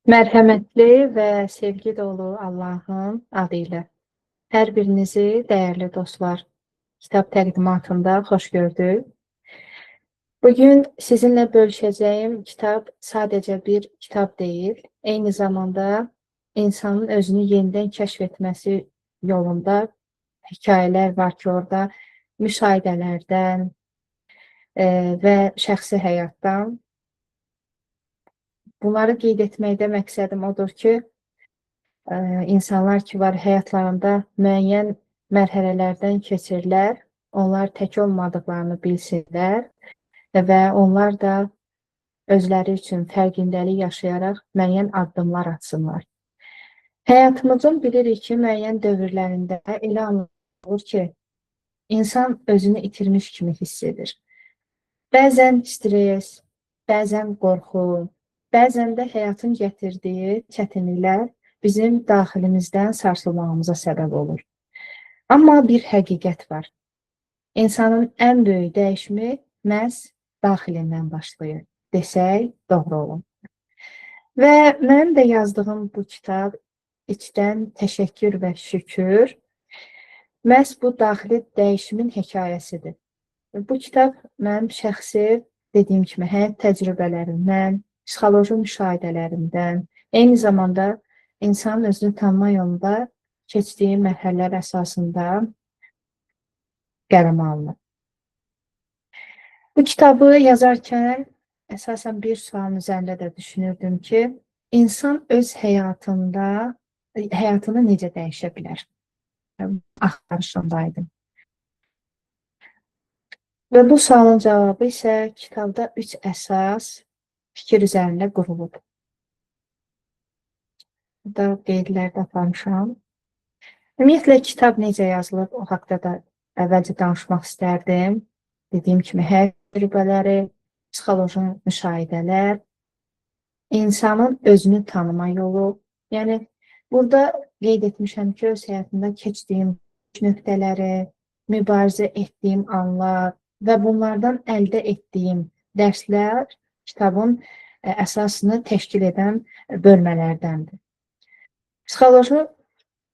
Mərhəmətli və sevgi dolu Allahın adı ilə. Hər birinizi, dəyərli dostlar, kitab təqdimatında xoş gördük. Bugün sizinlə bölüşəcəyim kitab sadəcə bir kitab deyil, eyni zamanda insanın özünü yenidən kəşf etməsi yolunda hekayələr var ki, orada müşahidələrdən və şəxsi həyatdan. Bunları qeyd etməkdə məqsədim odur ki, insanlar ki var həyatlarında müəyyən mərhələlərdən keçirlər, onlar tək olmadıqlarını bilsinlər və onlar da özləri üçün fərqindəlik yaşayaraq müəyyən addımlar atsınlar. Həyatımızın bilirik ki, müəyyən dövrlərində elə anlar olur ki, insan özünü itirmiş kimi hiss edir. Bəzən stres, bəzən qorxu, bəzən də həyatın gətirdiyi çətinliklər bizim daxilimizdən sarsılmağımıza səbəb olur. Amma bir həqiqət var. İnsanın ən böyük dəyişimi məhz daxilindən başlayır desək doğru olur. Və mənim də yazdığım bu kitab İçdən Təşəkkür və Şükür məhz bu daxili dəyişimin hekayəsidir. Bu kitab mənim şəxsi, dediyim kimi, həyat təcrübələrimdən, psixoloji müşahidələrimdən, eyni zamanda insanın özünü tanıma yolunda keçdiyi mərhələlər əsasında qələmə alınır. Bu kitabı yazarkən əsasən bir sualın üzərində də düşünürdüm ki, insan öz həyatını necə dəyişə bilər? Axtarışındaydım. Və bu sualın cavabı isə kitabda 3 əsas fikir üzərində qurulub. Burada qeydlərdə aparmışam. Ümumiyyətlə, kitab necə yazılıb, o haqda da əvvəlcə danışmaq istərdim. Dediyim kimi, həyat təcrübələri, psixoloji müşahidələr, insanın özünü tanıma yolu. Yəni, burada qeyd etmişəm ki, öz həyatımda keçdiyim nöqtələri, mübarizə etdiyim anlar və bunlardan əldə etdiyim dərslər kitabın əsasını təşkil edən bölmələrdəndir. Psixoloji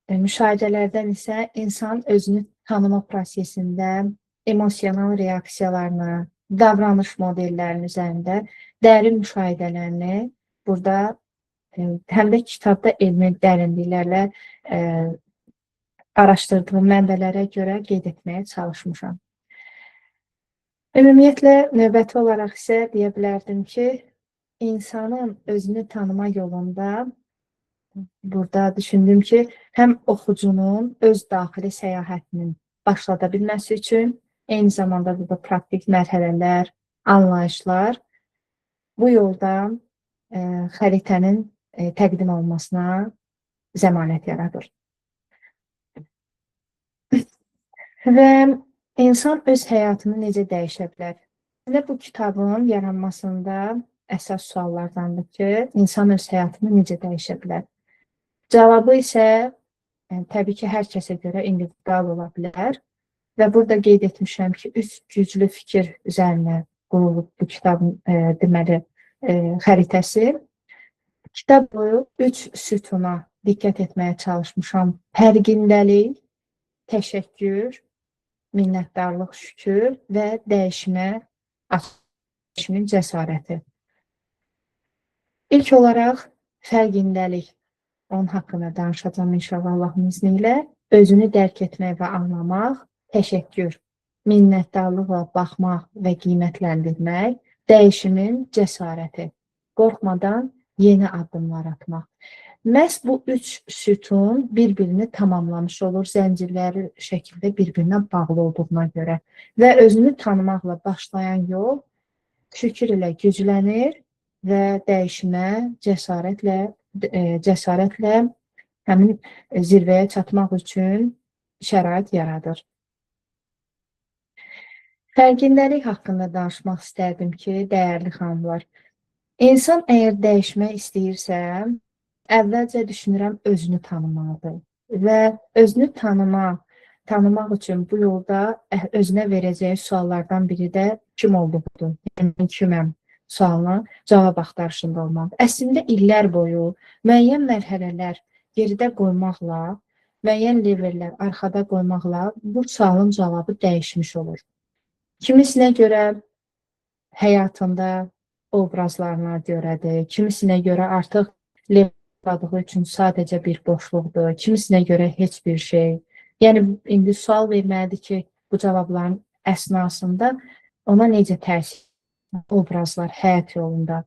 müşahidələrdən isə insan özünü tanıma prosesində emosional reaksiyalarını, davranış modellərinin üzərində dərin müşahidələrini burada həm də kitabda elmi dərinliklərlə araşdırdığım mənbələrə görə qeyd etməyə çalışmışam. Ümumiyyətlə, növbəti olaraq isə deyə bilərdim ki, insanın özünü tanıma yolunda burada düşündüm ki, həm oxucunun öz daxili səyahətinin başlada bilməsi üçün, eyni zamanda burada praktik mərhələlər, anlayışlar bu yolda xəritənin təqdim olunmasına zəmanət yaradır. Və insan öz həyatını necə dəyişə bilər? Əslində, bu kitabın yaranmasında əsas suallardandır ki, insan öz həyatını necə dəyişə bilər? Cavabı isə təbii ki, hər kəsə görə individual ola bilər və burada qeyd etmişəm ki, 3 güclü fikir üzərinə qurulub bu kitabın deməli xəritəsi. Kitab boyu 3 sütuna diqqət etməyə çalışmışam. Fərqindəlik, təşəkkür, minnətdarlıq, şükür və dəyişimə, dəyişimin cəsarəti. İlk olaraq fərqindəlik, onun haqqında danışacağam inşallah Allahın izni ilə. Özünü dərk etmək və anlamaq, təşəkkür, minnətdarlıqla baxmaq və qiymətləndirmək, dəyişimin cəsarəti, qorxmadan yeni addımlar atmaq. Məhz bu 3 sütun bir-birini tamamlamış olur, zəncirləri şəkildə bir-birinə bağlı olduğuna görə və özünü tanımaqla başlayan yol şükür ilə güclənir və dəyişimə cəsarətlə həmin zirvəyə çatmaq üçün şərait yaradır. Fərqindəlik haqqında danışmaq istərdim ki, dəyərli xanımlar, insan əgər dəyişmək istəyirsə, əvvəlcə düşünürəm özünü tanımalıdır və özünü tanımaq üçün bu yolda özünə verəcəyi suallardan biri də kim olduğudur, yəni kiməm, Sualına cavab axtarışında olmalıdır. Əslində illər boyu müəyyən mərhələlər geridə qoymaqla, müəyyən levellər arxada qoymaqla bu sualın cavabı dəyişmiş olur. Kimisinə görə həyatında obrazlarına görədir, kimisinə görə artıq level üçün sadəcə bir boşluqdur, kimisinə görə heç bir şey. Yəni, indi sual verməlidir ki, bu cavabların əsnasında ona necə təsir obrazlar həyat yolunda.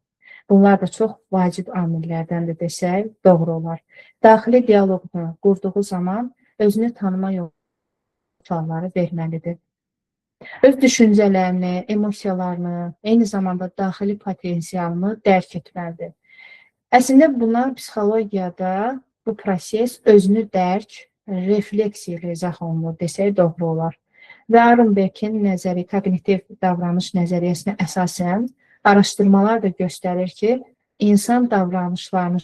Bunlar da çox vacib amillərdəndir desək, doğru olar. Daxili dialoqunu qurduğu zaman özünü tanıma yolu sualları verməlidir. Öz düşüncələrini, emosiyalarını, eyni zamanda daxili potensialını dərk etməlidir. Əslində buna psixologiyada bu proses özünü dərk, refleksiya ilə izah olunur desək doğru olar. Və Aaron Beck'in nəzəri, koqnitiv davranış nəzəriyyəsinə əsasən araşdırmalar da göstərir ki, insan davranışlarını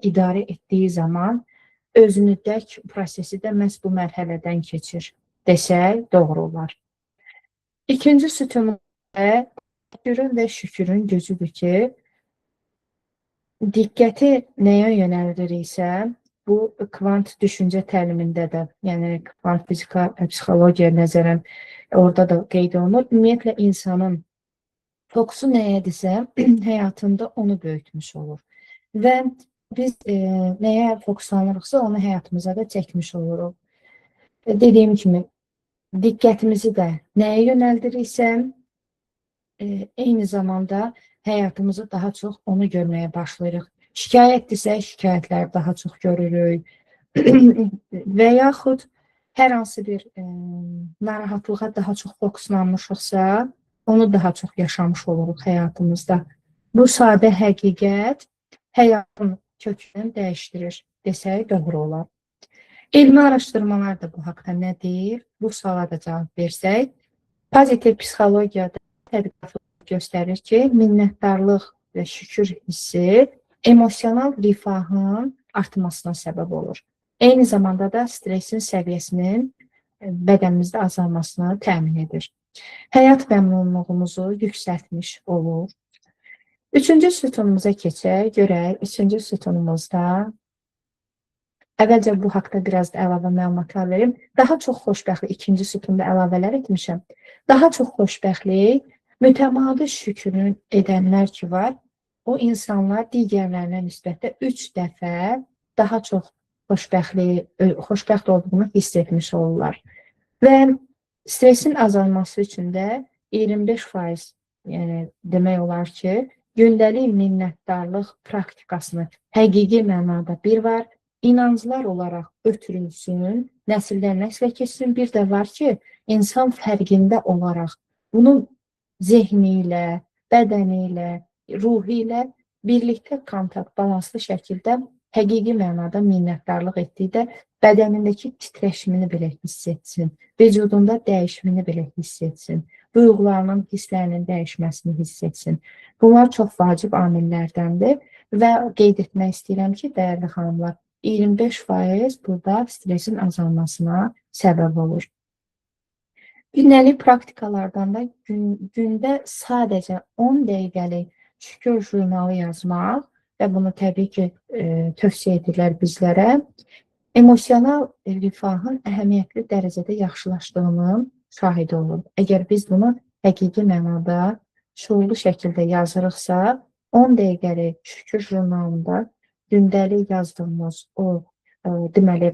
idarə etdiyi zaman özünü dərk prosesi də məhz bu mərhələdən keçir desək doğru olar. İkinci sütunumuzda şükürün və şükürün gücüdür ki, diqqəti nəyə yönəldiriksə, bu kvant düşüncə təlimində də, yəni kvant fizika, psixologiya nəzərən orada da qeyd olunur. Ümumiyyətlə, insanın fokusu nəyədirsə, həyatında onu böyütmüş olur. Və biz nəyə fokuslanırıqsa, onu həyatımıza da çəkmiş oluruq. Dediyim kimi, diqqətimizi də nəyə yönəldiriksə, eyni zamanda həyatımızı daha çox onu görməyə başlayırıq. Şikayətdirsə, şikayətləri daha çox görürük və yaxud hər hansı bir narahatlığa daha çox fokuslanmışıqsa, onu daha çox yaşamış oluruq həyatımızda. Bu sadə həqiqət həyatın kökünü dəyişdirir desək doğru olar. Elmi araşdırmalar da bu haqda nə deyir? Bu suala da cavab versək, pozitiv psixologiyada tədqiqatlar göstərir ki, minnətdarlıq və şükür hissi emosional rifahın artmasına səbəb olur. Eyni zamanda da stresin səviyyəsinin bədənimizdə azalmasını təmin edir. Həyat məmnunluğumuzu yüksəltmiş olur. Üçüncü sütunumuza keçək, görək. Üçüncü sütunumuzda əvvəlcə bu haqda biraz da əlavə məlumatlar verim. Daha çox xoşbəxtlik, ikinci sütunda əlavələr etmişəm. Daha çox xoşbəxtlik, mütəmadi şükrünü edənlər ki var, o insanlar digərlərinə nisbətdə 3 dəfə daha çox xoşbəxt olduğunu hiss etmiş olurlar. Və stresin azalması üçün də 25%, yəni demək olar ki, gündəlik minnətdarlıq praktikasını həqiqi mənada bir var, inanclar olaraq ötürülsün, nəsildən nəslə keçsin. Bir də var ki, insan fərqində olaraq bunun zehni ilə, bədəni ilə, ruhu ilə birlikdə kontakt, balanslı şəkildə həqiqi mənada minnətdarlıq etdikdə bədənindəki titrəşmini belə hiss etsin, vücudunda dəyişimini belə hiss etsin, duyğularının, hisslərinin dəyişməsini hiss etsin. Bunlar çox vacib amillərdəndir və qeyd etmək istəyirəm ki, dəyərli xanımlar, 25% burada stresin azalmasına səbəb olur. Gündəlik praktikalardan da gündə sadəcə 10 dəqiqəlik şükür jurnalı yazmaq və bunu təbii ki, tövsiyə edirlər bizlərə, emosional rifahın əhəmiyyətli dərəcədə yaxşılaşdığının şahidi olur. Əgər biz bunu həqiqi mənada şuurlu şəkildə yazırıqsa, 10 dəqiqəlik şükür jurnalında gündəlik yazdığımız o deməli,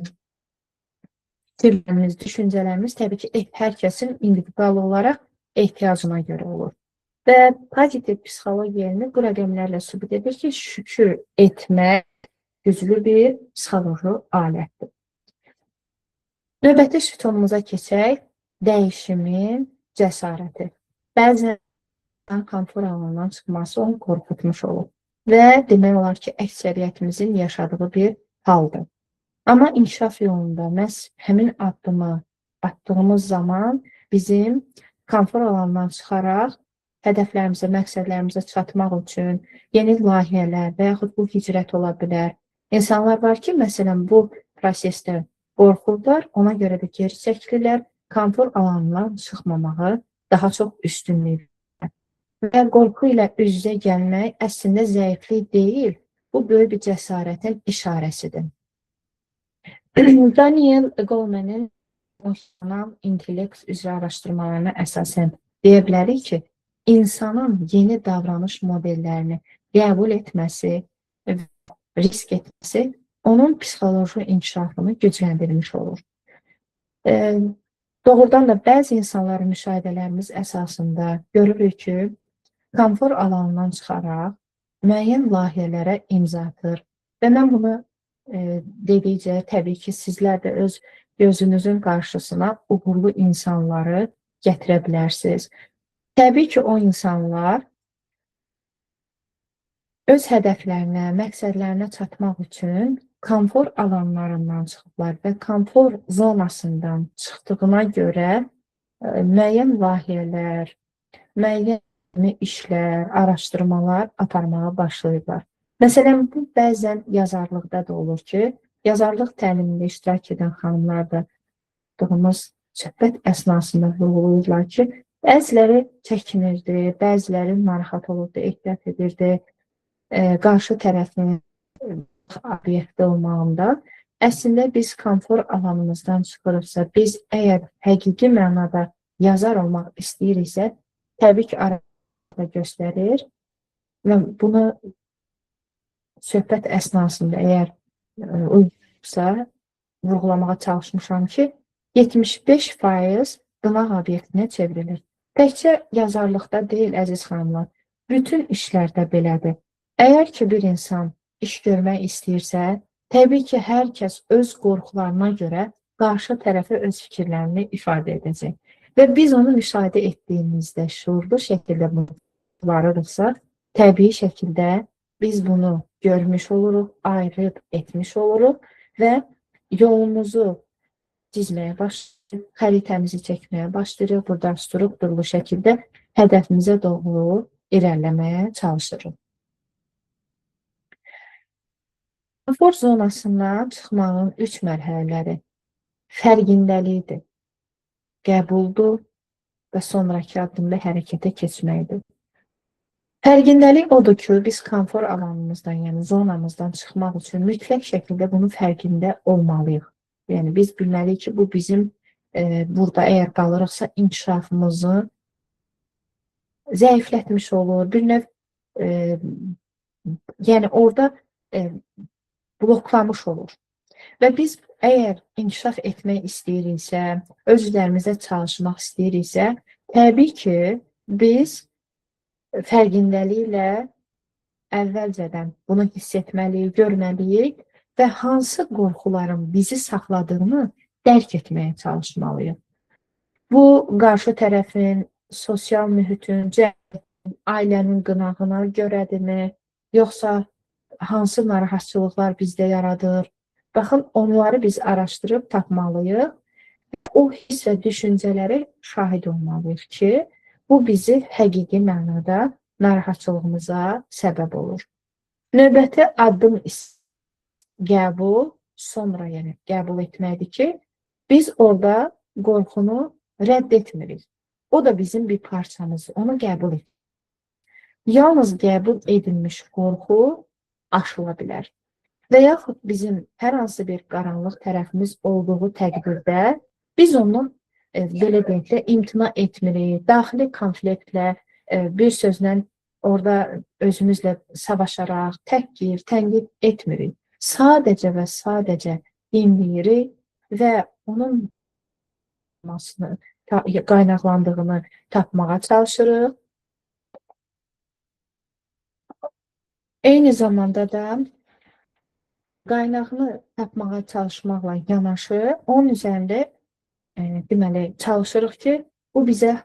fikirlərimiz, düşüncələrimiz təbii ki, hər kəsin individual olaraq ehtiyacına görə olur. Və pozitiv psixologiya elmi bu rəqəmlərlə sübut edir ki, şükür etmək güclü bir psixoloji alətdir. Növbəti sütunumuza keçək, dəyişimin cəsarəti. Bəzən konfor alanından çıxması onu qorxutmuş olur və demək olar ki, əksəriyyətimizin yaşadığı bir haldır. Amma inkişaf yolunda məhz həmin addımı atdığımız zaman bizim konfor alanından çıxaraq hədəflərimizə, məqsədlərimizə çatmaq üçün yeni layihələr və yaxud bu hicrət ola bilər. İnsanlar var ki, məsələn, bu prosesdə qorxurlar, ona görə də geri çəkilirlər, konfor alanından çıxmamağı daha çox üstünlük verirlər. Və qorxu ilə üz-üzə gəlmək əslində zəiflik deyil, bu böyük bir cəsarətin işarəsidir. Daniel Goleman'ın emosional intellekt üzrə araşdırmalarına əsasən deyə bilərik ki, insanın yeni davranış modellərini qəbul etməsi və risk etməsi onun psixoloji inkişafını gücləndirmiş olur. Doğrudan da bəzi insanların müşahidələrimiz əsasında görürük ki, komfor alanından çıxaraq müəyyən layihələrə imza atır. Və mən bunu dedikcə, təbii ki, sizlər də öz gözünüzün qarşısına uğurlu insanları gətirə bilərsiniz. Təbii ki, o insanlar öz hədəflərinə, məqsədlərinə çatmaq üçün komfor alanlarından çıxıblar və komfor zonasından çıxdığına görə müəyyən layihələr, müəyyən işlər, araşdırmalar aparmağa başlayıblar. Məsələn, bu bəzən yazarlıqda da olur ki, yazarlıq təlimində iştirak edən xanımlar da tutduğumuz söhbət əsnasında vurğulayırlar ki, bəziləri çəkinirdi, bəziləri narahat olurdu, ehtiyat edirdi, qarşı tərəfin obyektdə olmağında. Əslində biz komfor alanımızdan çıxırıqsa, biz əgər həqiqi mənada yazar olmaq istəyiriksə, təbii ki, arada göstərir və bunu söhbət əsnasında əgər uyğunsa, vurğulamağa çalışmışam ki, 75% qınaq obyektinə çevrilir. Təkcə yazarlıqda deyil, əziz xanımlar, bütün işlərdə belədir. Əgər ki, bir insan iş görmək istəyirsə, təbii ki, hər kəs öz qorxularına görə qarşı tərəfə öz fikirlərini ifadə edəcək. Və biz onu müşahidə etdiyimizdə şuurlu şəkildə bunu varırıqsa, təbii şəkildə biz bunu görmüş oluruq, ayrıb etmiş oluruq və yolumuzu çizməyə başlayırıq, xəritəmizi çəkməyə başlayırıq. Burada strukturlu şəkildə hədəfimizə doğru irəliləməyə çalışırıq. Komfort zonasından çıxmağın 3 mərhələləri fərqindəlikdir, qəbuldur və sonraki addımda hərəkətə keçməkdir. Fərqindəlik odur ki, biz komfor alanımızdan, yəni zonamızdan çıxmaq üçün mütləq şəkildə bunun fərqində olmalıyıq. Yəni biz bilməliyik ki, bu bizim burada əgər qalırıqsa inkişafımızı zəiflətmiş olur. Bir növ, yəni orada bloklamış olur. Və biz əgər inkişaf etmək istəyiriksə, öz üzərimizdə çalışmaq istəyiriksə, təbii ki, biz fərqindəliklə əvvəlcədən bunu hiss etməliyik, görməliyik və hansı qorxuların bizi saxladığını dərk etməyə çalışmalıyıq. Bu, qarşı tərəfin, sosial mühitin, cəmiyyətin, ailənin qınağına görədirmi, yoxsa hansı narahatçılıqlar bizdə yaradır? Baxın, onları biz araşdırıb tapmalıyıq. O hiss və düşüncələrə şahid olmalıyıq ki, bu bizi həqiqi mənada narahatçılığımıza səbəb olur. Növbəti addım qəbul, sonra yəni qəbul etməkdir ki, biz orada qorxunu rədd etmirik. O da bizim bir parçamızdır, onu qəbul edirik. Yalnız qəbul edilmiş qorxu aşıla bilər. Və yaxud bizim hər hansı bir qaranlıq tərəfimiz olduğu təqdirdə biz onun belə deyək də imtina etmirik, daxili konfliktlə, bir sözlə orada özümüzlə savaşaraq, təhqir, tənqid etmirik. Sadəcə və sadəcə dinləyirik və onun qaynaqlandığını tapmağa çalışırıq. Eyni zamanda da qaynağını tapmağa çalışmaqla yanaşı, onun üzərində deməli, çalışırıq ki, bu bizə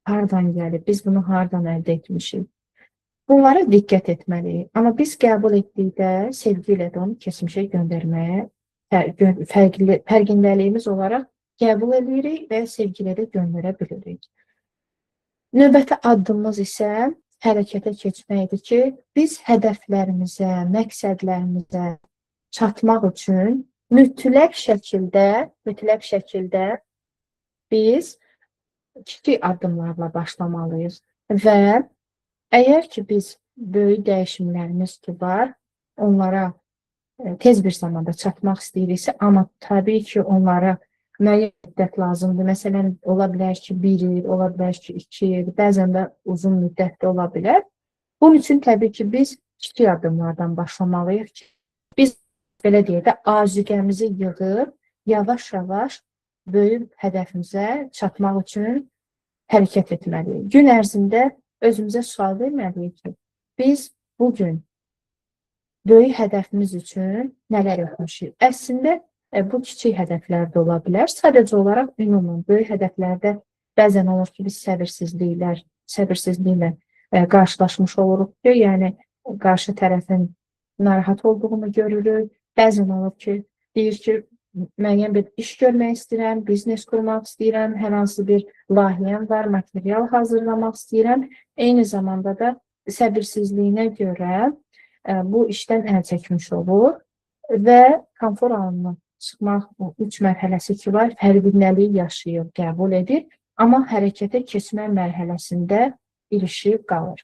hardan gəlib, biz bunu hardan əldə etmişik. Bunlara diqqət etməliyik. Amma biz qəbul etdikdə sevgi ilə də onu keçmişə göndərməyə fərqindəliyimiz olaraq qəbul edirik və sevgi ilə də göndərə bilirik. Növbəti addımımız isə hərəkətə keçməkdir ki, biz hədəflərimizə, məqsədlərimizə çatmaq üçün mütləq şəkildə biz kiçik addımlarla başlamalıyıq və Əgər ki, biz böyük dəyişimlərimiz ki var, onlara tez bir zamanda çatmaq istəyiriksə, amma təbii ki, onlara müəyyən müddət lazımdır. Məsələn, ola bilər ki, 1 il, ola bilər ki, 2 il, bəzən də uzun müddətli ola bilər. Bunun üçün təbii ki, biz kiçik addımlardan başlamalıyıq ki, biz belə deyək də, azuqəmizi yığıb yavaş-yavaş böyük hədəfimizə çatmaq üçün hərəkət etməliyik. Gün ərzində özümüzə sual verməliyik ki, biz bugün böyük hədəfimiz üçün nələr etmişik? Əslində, bu kiçik hədəflər də ola bilər. Sadəcə olaraq ümumən böyük hədəflərdə bəzən olur ki, biz səbirsizliklə qarşılaşmış oluruq ki, yəni qarşı tərəfin narahat olduğunu görürük. Bəzən olur ki, deyir ki, müəyyən bir iş görmək istəyirəm, biznes qurmaq istəyirəm, hər hansı bir layihəm var, material hazırlamaq istəyirəm. Eyni zamanda da səbirsizliyinə görə bu işdən əl çəkmiş olur və komfor alanından çıxmaq bu 3 mərhələsi ki var, fərqindəliyi yaşayır, qəbul edir, amma hərəkətə keçmə mərhələsində ilişib qalır.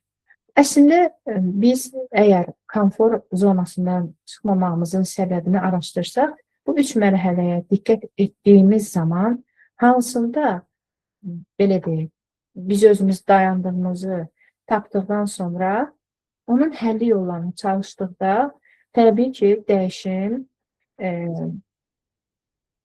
Əslində, biz əgər komfor zonasından çıxmamağımızın səbəbini araşdırsaq, bu 3 mərhələyə diqqət etdiyimiz zaman hansında, belə deyək, biz özümüz dayandığımızı tapdıqdan sonra onun həlli yollarını çalışdıqda təbii ki, dəyişim,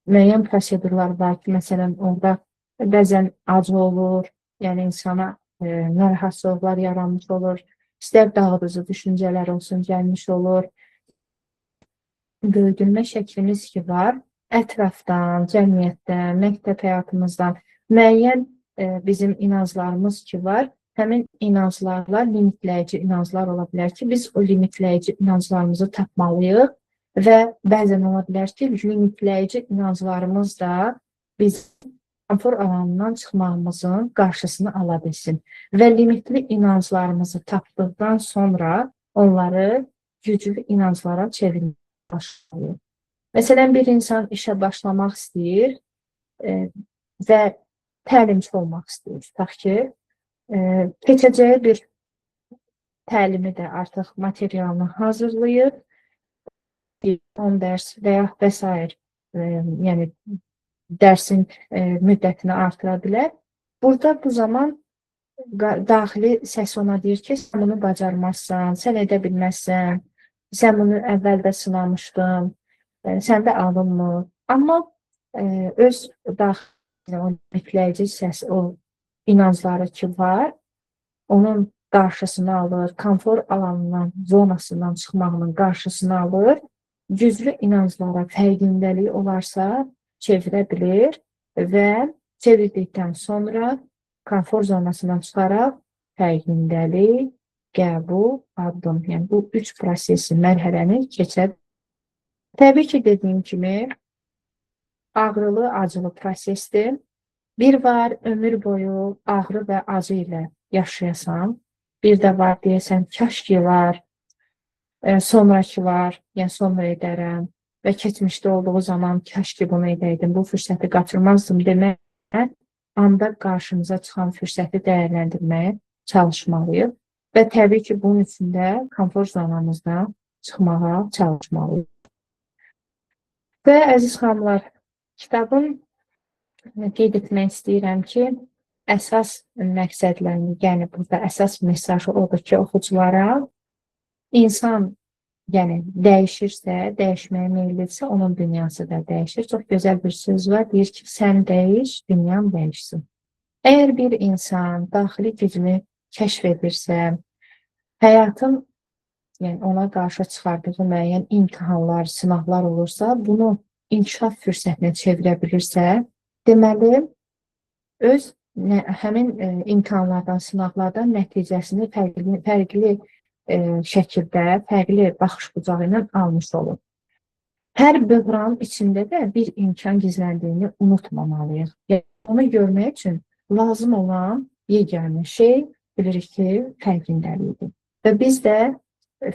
müəyyən prosedurlar var ki, məsələn, orada bəzən acı olur, yəni insana narahatçılıqlar yaranmış olur, istər dağıdıcı düşüncələr olsun, gəlmiş olur. Böyüdülmə şəklimiz ki var, ətrafdan, cəmiyyətdən, məktəb həyatımızdan müəyyən bizim inanclarımız ki var, həmin inanclarla limitləyici inanclar ola bilər ki, biz o limitləyici inanclarımızı tapmalıyıq və bəzən ola bilər ki, limitləyici inanclarımız da biz komfor alanından çıxmağımızın qarşısını ala bilsin və limitli inanclarımızı tapdıqdan sonra onları güclü inanclara çevirməyə başlayır. Məsələn, bir insan işə başlamaq istəyir və təlimçi olmaq istəyir. Tutaq ki, keçəcəyi bir təlimi də artıq materialını hazırlayır, 10 dərs və ya və sair, yəni dərsin müddətini artıra bilər. Burada bu zaman daxili səs ona deyir ki, sən bunu bacarmazsan, sən edə bilməzsən, sən bunu əvvəldə sınamışdın, səndə alınmır. Amma öz daxili o bikləyici səs, o inancları ki var, onun qarşısını alır, komfor alanından, zonasından çıxmağının qarşısını alır, güclü inanclara fərqindəliyi olarsa çevirə bilir və çevirdikdən sonra komfor zonasından çıxaraq fərqindəlik, qəbul, addım. Yəni bu 3 prosesi, mərhələni keçə. Təbii ki, dediyim kimi ağrılı, acılı prosesdir. Bir var, ömür boyu ağrı və acı ilə yaşayasan. Bir də var, deyəsən, kaş ki var, sonraki var, yəni sonra edərəm və keçmişdə olduğu zaman kaş ki bunu edəydim, bu fürsəti qaçırmazdım demək, anda qarşımıza çıxan fürsəti dəyərləndirməyə çalışmalıyıq və təbii ki, bunun üçün də komfor zonamızdan çıxmağa çalışmalıyıq. Və əziz xanımlar, kitabın qeyd etmək istəyirəm ki, əsas məqsədlərini, yəni burada əsas mesajı odur ki, oxuculara insan, yəni dəyişirsə, dəyişməyə meyillidirsə, onun dünyası da dəyişir. Çox gözəl bir söz var, deyir ki, sən dəyiş, dünyan dəyişsin. Əgər bir insan daxili gücünü kəşf edirsə, həyatın, yəni ona qarşı çıxardığı müəyyən imtahanlar, sınaqlar olursa, bunu inkişaf fürsətinə çevirə bilirsə, deməli, öz həmin imtahanlardan, sınaqlardan nəticəsini fərqli şəkildə, fərqli baxış bucağı ilə almış olur. Hər böhranın içində də bir imkan gizləndiyini unutmamalıyıq. Yəni, onu görmək üçün lazım olan yeganə şey, bilirik ki, fərqindəlikdir. Və biz də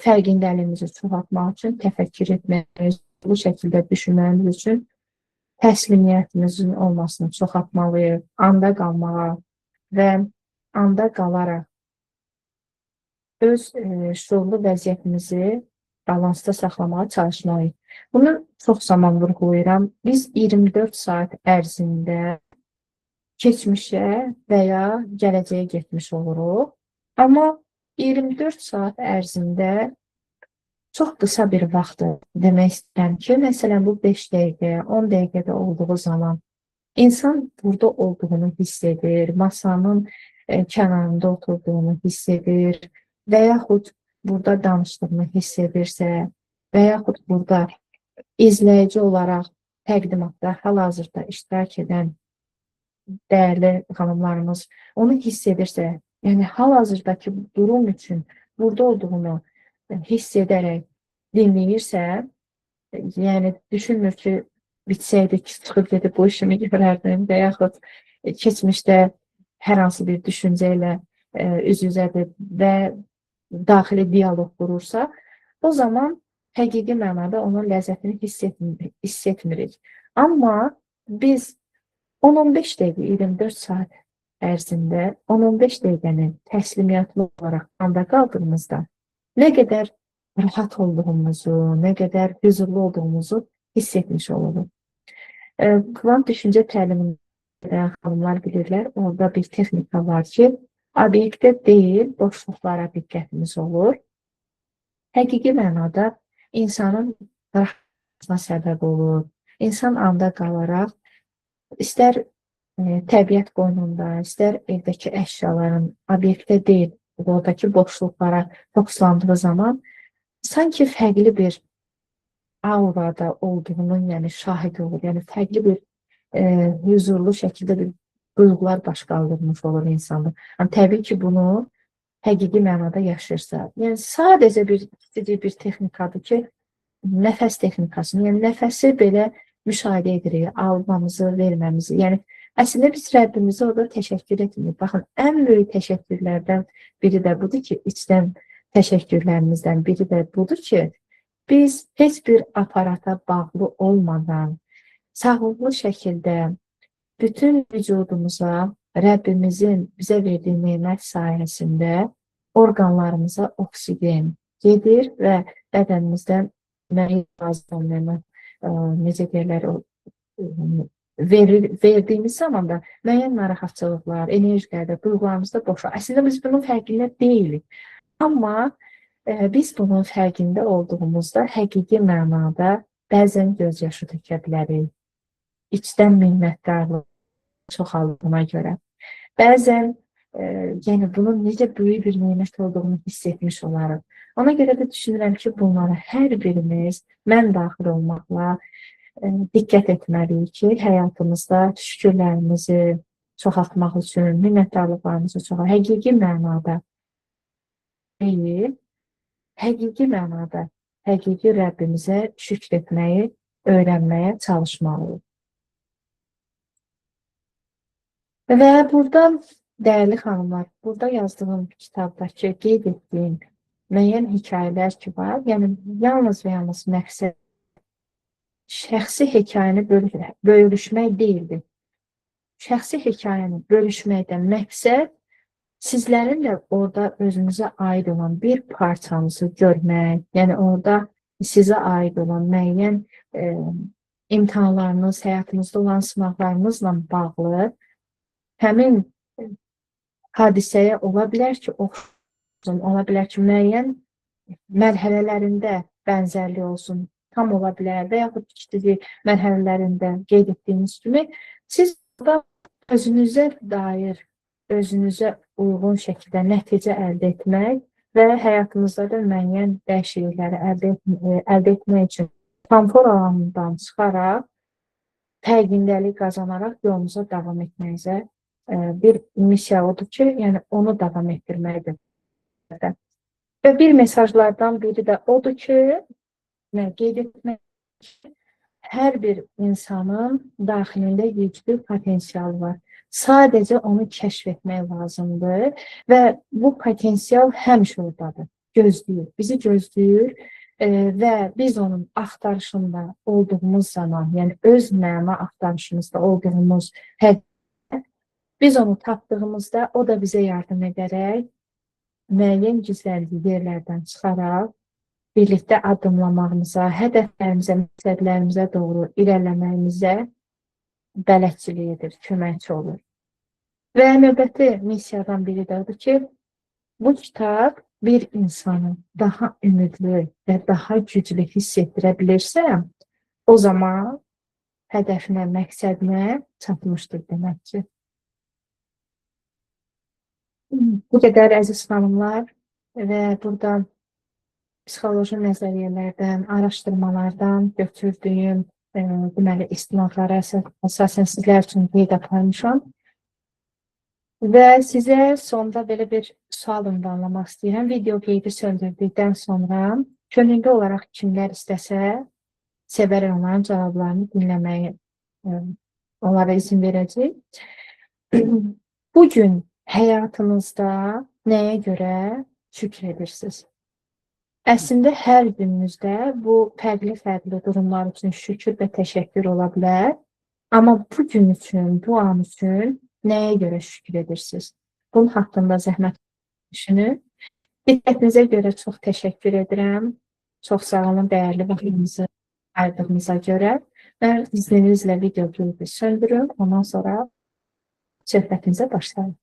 fərqindəliyimizi çoxaltmaq üçün təfəkkür etməyimiz, bu şəkildə düşünməyimiz üçün təslimiyyətimizin olmasını çoxaltmalıyıq, anda qalmağa və anda qalaraq öz şuurlu vəziyyətimizi balansda saxlamağa çalışmalıyıq. Bunu çox zaman vurğulayıram. Biz 24 saat ərzində keçmişə və ya gələcəyə getmiş oluruq. Amma 24 saat ərzində çox qısa bir vaxtdır. Demək istəyirəm ki, məsələn, bu 5 dəqiqə, 10 dəqiqədə olduğu zaman insan burada olduğunu hiss edir, masanın kənarında oturduğunu hiss edir və yaxud burada danışdığını hiss edirsə və yaxud burada izləyici olaraq təqdimatda hal-hazırda iştirak edən dəyərli xanımlarımız onu hiss edirsə, yəni hal-hazırdakı durum üçün burada olduğunu hiss edərək dinləyirsə, yəni düşünmür ki, bitsəydi ki, çıxıb gedib bu işimi görərdim və yaxud keçmişdə hər hansı bir düşüncə ilə üz-üzədir və daxili dialoq qurursa, o zaman həqiqi mənada onun ləzzətini hiss etmirik. Amma biz 10-15 dəqiqə, 24 saat ərzində 10-15 dəqiqəni təslimiyyətli olaraq anda qaldığımızda nə qədər rahat olduğumuzu, nə qədər hüzurlu olduğumuzu hiss etmiş oluruq. Kvant düşüncə təlimində xanımlar bilirlər, orada bir texnika var ki, obyektə deyil, boşluqlara diqqətimiz olur. Həqiqi mənada insanın rahatına səbəb olur. İnsan anda qalaraq istər təbiət qoynunda, istər evdəki əşyaların obyektə deyil, oradakı boşluqlara fokuslandığı zaman sanki fərqli bir aurada olduğunun, yəni şahid olur. Yəni fərqli bir hüzurlu şəkildə bir duyğular baş qaldırmış olur insanda. Yəni, təbii ki, bunu həqiqi mənada yaşayırsa. Yəni sadəcə bir kiçicik bir texnikadır ki, nəfəs texnikasını, yəni nəfəsi belə müşahidə edirik, almamızı, verməmizi. Yəni əslində biz Rəbbimizə orada təşəkkür etmirik. Baxın, ən böyük təşəkkürlərdən biri də budur ki, içdən təşəkkürlərimizdən biri də budur ki, biz heç bir aparata bağlı olmadan, sağlıqlı şəkildə bütün vücudumuza Rəbbimizin bizə verdiyi nemət sayəsində orqanlarımıza oksigen gedir və bədənimizdən müəyyən lazım olmayan, necə deyirlər, verdiyimiz zaman da müəyyən narahatçılıqlar, enerjilərdə, duyğularımızda boşalır. Əslində biz bunun fərqində deyilik. Amma biz bunun fərqində olduğumuzda həqiqi mənada bəzən göz yaşı tökə bilərik. İçdən minnətdarlıq çoxaldığına görə. Bəzən yəni bunun necə böyük bir nemət olduğunu hiss etmiş olarıq. Ona görə də düşünürəm ki, bunlara hər birimiz, mən daxil olmaqla diqqət etməliyik ki, həyatımızda şükürlərimizi çoxaltmaq üçün, minnətdarlıqlarımızı çoxaltmaq, həqiqi mənada deyil, həqiqi mənada, həqiqi Rəbbimizə şükr etməyi öyrənməyə çalışmalıyıq. Və burada, dəyərli xanımlar, burada yazdığım kitabdakı qeyd etdiyim müəyyən hekayələr ki var, yəni yalnız və yalnız məqsəd şəxsi hekayəni bölüşmək deyildi. Şəxsi hekayəni bölüşməkdən məqsəd sizlərin də orada özünüzə aid olan bir parçanızı görmək, yəni orada sizə aid olan müəyyən imtahanlarınız, həyatınızda olan sınaqlarınızla bağlı həmin hadisəyə ola bilər ki, oxşun, ola bilər ki, müəyyən mərhələlərində bənzərlik olsun, tam ola bilər və yaxud kiçik mərhələlərində qeyd etdiyiniz kimi, siz burada özünüzə dair, özünüzə uyğun şəkildə nəticə əldə etmək və həyatınızda da müəyyən dəyişiklikləri əldə etmək üçün komfor alanından çıxaraq, fərqindəlik qazanaraq yolunuza davam etməyinizə bir missiya odur ki, yəni onu davam etdirməkdir. Və bir mesajlardan biri də odur ki, qeyd etmək ki, hər bir insanın daxilində güclü potensial var. Sadəcə onu kəşf etmək lazımdır və bu potensial həmişə oradadır, gözləyir, bizi gözləyir və biz onun axtarışında olduğumuz zaman, yəni öz məna axtarışımızda olduğumuz həddə, biz onu tapdığımızda o da bizə yardım edərək müəyyən gizləndiyi yerlərdən çıxaraq birlikdə addımlamağımıza, hədəflərimizə, məqsədlərimizə doğru irəliləməyimizə bələdçilik edir, köməkçi olur. Və növbəti missiyadan biri də odur ki, bu kitab bir insanı daha ümidli və daha güclü hiss etdirə bilirsə, o zaman hədəfinə, məqsədinə çatmışdır demək ki. Bu qədər, əziz xanımlar, və burada psixoloji nəzəriyyələrdən, araşdırmalardan götürdüyüm deməli istinadlara əsasən sizlər üçün qeyd aparmışam. Və sizə sonda belə bir sual ünvanlamaq istəyirəm. Video qeydi söndürdükdən sonra könüllü olaraq kimlər istəsə, sevərək onların cavablarını dinləməyi onlara izin verəcək. Bugün həyatınızda nəyə görə şükür edirsiniz? Əslində, hər gününüzdə bu fərqli-fərqli durumlar üçün şükür və təşəkkür ola bilər. Amma bu gün üçün, bu an üçün nəyə görə şükür edirsiniz? Bunun haqqında zəhmət düşünün. Diqqətinizə görə çox təşəkkür edirəm. Çox sağ olun dəyərli vaxtınızı ayırdığınıza görə. Mən izninizlə video qeydi söndürüm. Ondan sonra söhbətimizə başlayaq.